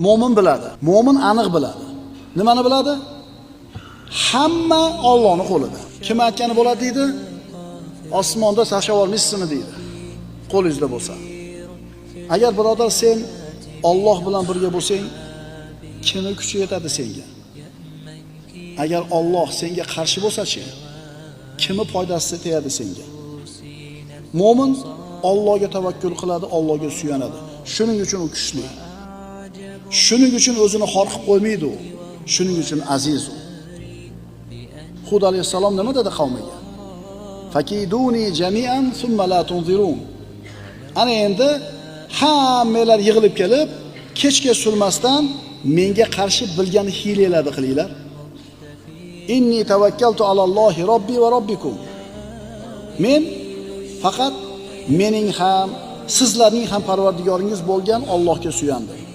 Mo'min biladi. Mo'min aniq biladi. Nimani biladi? Hamma Allohning qo'lida. Kim aytgani bo'ladi deydi? Osmonda tashlab olmaysizmi deydi. Qo'lingizda bo'lsa. Agar birodar sen Alloh bilan birga bo'lsang, kimi kuchi yetadi senga? Agar Alloh senga qarshi bo'lsa-chi, kimi foydasi tegadi senga? Mo'min Allohga tavakkul qiladi, Allohga suyanadi. Shuning uchun u kuchli. Shuning uchun o'zini xor qilib qo'ymaydi u. Shuning uchun aziz u. Hud alayhissalom nima dedi qavmiga? Fakiduni jami'an thumma la tunzirun. Ana endi hammalar yig'ilib kelib, kechga surmasdan menga qarshi bilgan hiylalarni qilinglar. Inni tavakkaltu alallohi robbi va robbikum. Men faqat mening ham, sizlarning ham parvardigoringiz bo'lgan Allohga suyandim.